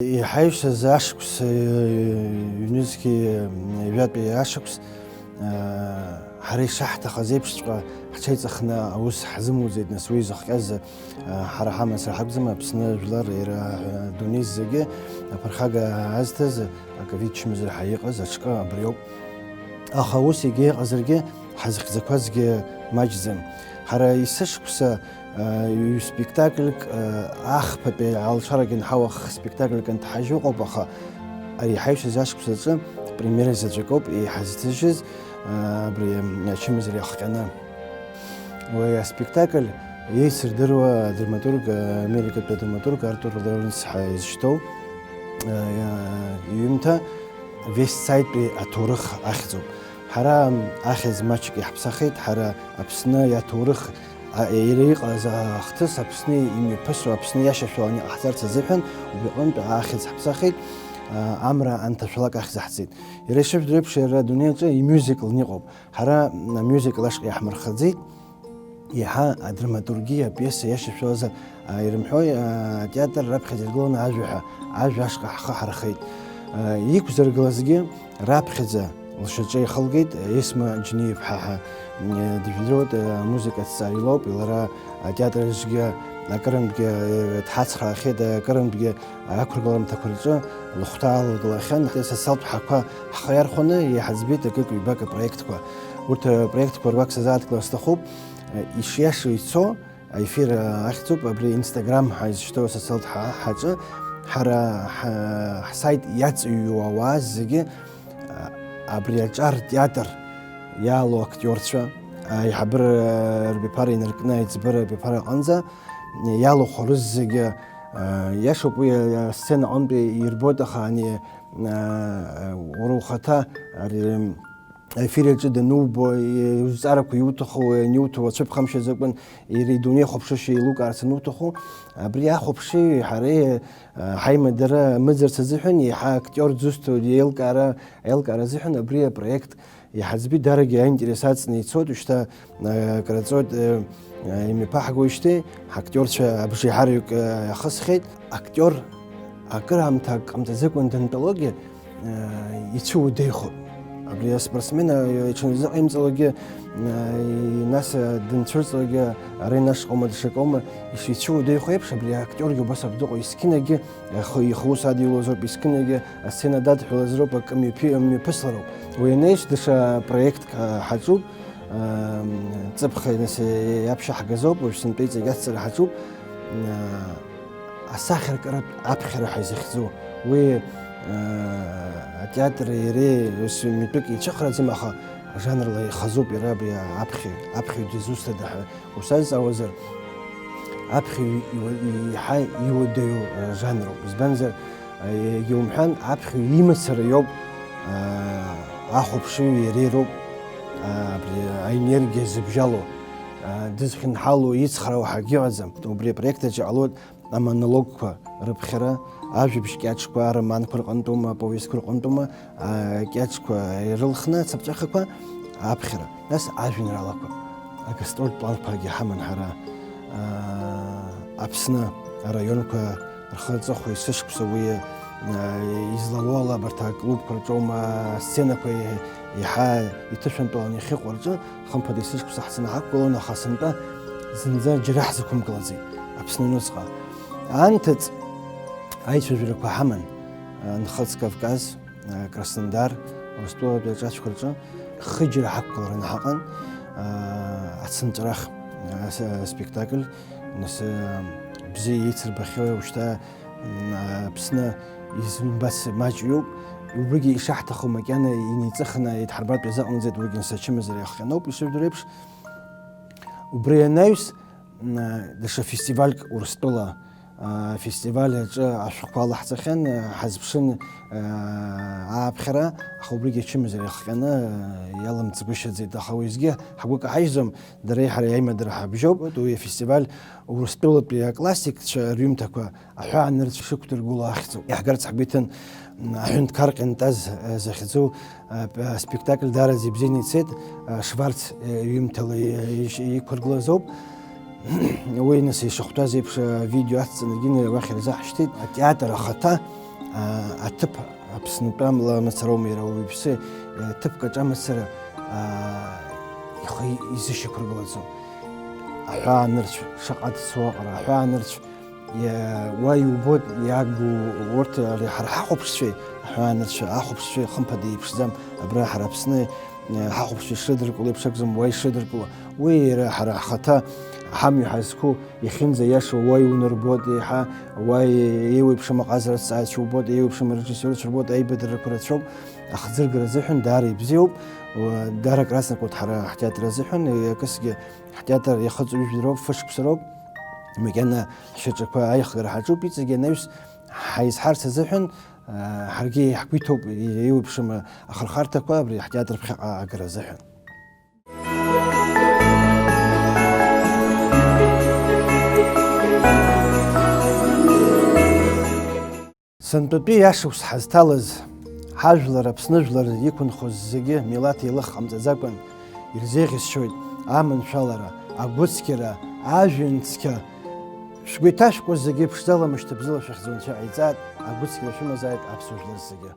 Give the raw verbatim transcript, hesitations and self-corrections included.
Иҳаҩсыз ашықәс, ҩнызқьи ҩажәатәи ашықәс, ҳара ишаҳҭахыз еиԥшҵәҟьа ҳҽеиҵыхны аус ҳзымуӡеит, нас уи зыхҟьаз ҳара ҳамацара ҳакәӡам, Аԥсны жәлар иара адунеи зегьы аԥырхага азҭаз аковид чымазара ҳәа иҟаз аҽкы абриоуп. Аха ус егьа иҟазаргьы, ҳазхьӡақәазгьы маҷӡам. Ҳара есышықәса, ҩ-спектакльк, ахԥатәи алшарагьы анҳауа х-спектакльк анҭҳажьы ыҟоуп, аха ари иҳаҩсыз ашықәс аҿы премиера заҵәык ауп иҳазҭыжьыз, абри ачымазара иахҟьаны. Уи аспектакль еицырдыруа адраматург, америкатәи адраматург Артур Лоуренс ҳәа изышьҭоу, иҩымҭа Вест Саидтәи аҭоурых ахьӡуп. Ҳара ахьӡ маҷк иаҳԥсахит, ҳара Аԥсны иаҭоурых, а, иара иҟаз ахҭыс Аԥсны имҩаԥысуа, Аԥсны иашьашәаланы иҟаҳҵарц азыҳәан, убри аҟынтә ахьӡ ҳаԥсахит, а, Амра анҭашәалак ахьӡ ҳҵеит. Иара ишыжәдыруа еиԥш, иара адунеи аҿы имюзиклны иҟоуп. Ҳара амюзикл ашҟа иаҳмырхаӡеит. Еиҳа адраматургиа, апиеса иашьашәалазар, а, ирымҳәои, а, атеатр раԥхьаӡа иргыланы ажәа ҳәа, ажәа ашҟа ҳхы ҳархеит. А, иқәзыргылазгьы раԥхьаӡа лшьаҿа ихылгеит, Есма Џьниа-иԥҳа ҳәа, м, дыжәдыруеит, а, амузыка аҭҵааҩы лоуп, лара атеатр аҿгьы акырынтәгьы, э, дҳацхраахьеит, акырынтәгьы ақәыргыламҭақәа рҿы лыхәҭа алылгалахьан. Социалтә ҳақәа ҳхы иархәаны иҳаӡбеит акык-ҩбак апроектқәа. Урҭ апроектқәа руак сазааҭгылар сҭахуп. Ишиашоу ицо, аефир ахьӡуп, абри Instagram ҳәа изышьҭоу асоциалтә ҳа-, ҳаҿы ҳара ҳа-, ҳсайт иаҵыҩуа ауаа зегьы, а, абри аҿар театр иалоу актиорцәа, аиҳабыра рбиԥара инаркны аиҵбыра рбиԥара аҟынӡа иалахәу рызегьы, а, иашоуп уи, а, асцена аҟынтәи ирбоит, аха ани, а, уара ухаҭа ари, аефир аҿы данубо, и-, узҵаарақәа иуҭаху, ианиуҭо, уацәыԥхамшьаӡакәан, иара идунеихәаԥшышьа еилукаарц ануҭаху, абри ахәаԥшыҩи ҳареи, а, ҳаимадара мыӡырц азыҳәан, еиҳа актиор дзусҭоу еилкаара, аилкаара азыҳәан абри апроект иҳаӡбеит, дарагьы аинтерес аҵны ицоит, уажәшьҭа, а, краҵоит, а, а, имҩаԥаҳгоижьҭеи, ҳактиорцәа абжеиҳараҩык, а, иахысхьеит. Актиор акыраамҭа ак ҟамҵаӡакәан дантәалогьы, ицәыуадаҩхоит. Абри аспортсмен иҽыназыҟаимҵалакгьы, нас дынцәырҵлакгьы, ара инашҟоума, даҽакоума, ишицәыуадаҩхо еиԥш, абри актиоргьы убас абдыҟоу, есқьынагьы ихы, ихы ус адиулозароуп, есқьынагьы асцена дадҳәалазароуп, акы мҩаԥи-, мҩаԥыслароуп. Уи анаҩс, даҽа проектк ҳаҿуп, ҵыԥх, нас, иаԥшьаҳгазоуп, уажә сынтәа иҵегь ацҵара ҳаҿуп. Асахьаркыратә аԥхьара ҳәа изыхьӡу, уи, аа, атеатри иареи ус митәык еицәыхараӡам, аха жанрла ихазуп иара абри аԥхьаҩ, аԥхьаҩ дызусҭада ҳәа усазҵаауазар, аԥхьаҩ иуа-, еиҳа иуадаҩу, аа, жанруп. Избанзар, аа, егьа умҳәан, аԥхьаҩ имацара иоуп, аа, ахәаԥшыҩ иара ироуп, аа, абри аенергиа зыбжьало, аа, дызхьынҳало, ицхраау ҳәа акгьы ыҟаӡам. Убри апроект аҿы иҟалоит амонологқәа рыԥхьара, ажәабжь кьаҿқәа, ароманқәа рҟынтәума, аповестқәа рҟынтәума, акьаҿқәа ирылхны ацаԥҵәахақәа аԥхьара, нас ажәеинраалақәа. Агастрольтә планқәагьы ҳаман ҳара, аа, Аԥсны араионқәа рхы аҵыхәа есышықәса уи, аа, излало ала абарҭ аклубқәа рҿоума, асценақәа еиҳа иҭышәынтәаланы иахьыҟоу рҿы. Хымԥада есышықәса ҳцаны ҳақәгылон, аха сынтәа зынӡа џьара ҳзықәымкылаӡеит Аԥсны аҩныҵҟа. Анҭыҵ аицәажәарақәа ҳаман, а, Нхыҵ Кавказ, а, Краснодар, Урыстәылатәи аҿацәқәа рҿы хыџьара ҳақәгылараны ҳаҟан, а, ацынҵәарах, а, с-, спектакль, нас, а, бзиа еицырбахьоу уажәшьҭа, м, а, Аԥсны изымбац маҷҩуп, убригьы ишаҳҭаху макьана инеиҵыхны идҳарбартә иазыҟамҵеит, уигьы нас ачымазара иахҟьаноуп, ишыжәдыруа еиԥш. Убри анаҩс, м, даҽа фестивальк Урыстәыла, а, фестиваль аҿы ашәҟәқәа алаҳҵахьан, а, ҳазԥшын, а, ааԥхьара, аха убригьы ачымазара иахҟьаны, а, иалымҵгәышьаӡеит, аха уеизгьы ҳгәы каҳажьӡом, дареи ҳареи аимадара ҳабжьоуп. Уи афестиваль Урыстәылатәи аклассикцәа рҩымҭақәа аҳәаанырцә шықәдыргыло ахьӡуп. Иаҳгарц ҳгәы иҭан, м, аҳәынҭқар Ҟьантаз, а, захьӡу, а, п-, аспектакль даараӡа ибзианы ицеит, а, Шварц, а, иҩымҭала и-, иш-, иқәыргылаз ауп. Уи, нас, ишахәҭаз еиԥш, а, видео ацҵаны, Гина уахь ирзаҳшьҭит. Атеатр ахаҭа А, аҭыԥ Аԥснытәы амла мацароума иара уаҩԥсы, а, ҭыԥк аҿы амацара, а, ихы изышьақәыргылаӡом. Аҳәаанырцә шаҟа дцо аҟара, аҳәаанырцә иа-, уа иубоит иаагу урҭ, ари ҳара ҳахәаԥшцәеи, аҳәаанырцә ахәаԥшцәеи хымԥада еиԥшӡам, абра ҳара Аԥсны, а, ҳахәаԥшцәа ишрыдыркыло еиԥш акәӡам, уа ишрыдыркыло. Уи иара ҳара ҳхаҭа ҳамҩа ҳазқәу Иахьынӡаиашоу уа иунарбоит еиҳа, уа еиуеиԥшым аҟазара азҵааҩцәа убоит, еиуеиԥшым арежиссиорцәа рбоит, аибадыррақәа рацәоуп, ахӡыргара азыҳәан даара ибзиоуп, уа, даара акраснагоуп ҳара ҳтеатр азыҳәан, акысгьы ҳтеатр иахыҵуа ҩажәа роуп, фышықәса роуп, макьана ҳшьаҿақәа аихгара ҳаҿуп, иҵегьы анаҩс ҳаизҳарц азыҳәан, ҳаргьы ҳгәы иҭоуп еиуеиԥшым ахырхарҭақәа абри ҳтеатр ԥхьаҟа агара азыҳәан. Сынтәатәи ашықәс ҳазҭалаз, ҳажәлар Аԥсны жәлар иқәынхоз зегьы милаҭ еилых ҟамҵаӡакәан ирзеиӷьасшьоит аманшәалара, агәыцқьара, ажәҩан цқьа. Шәгәы иҭашәкуа зегьы ԥшӡала, мышьҭыбзиала шәахьӡ-унцәа ҟаиҵааит, агәыцқьара шәымазааит аԥсуа жәлар зегьы.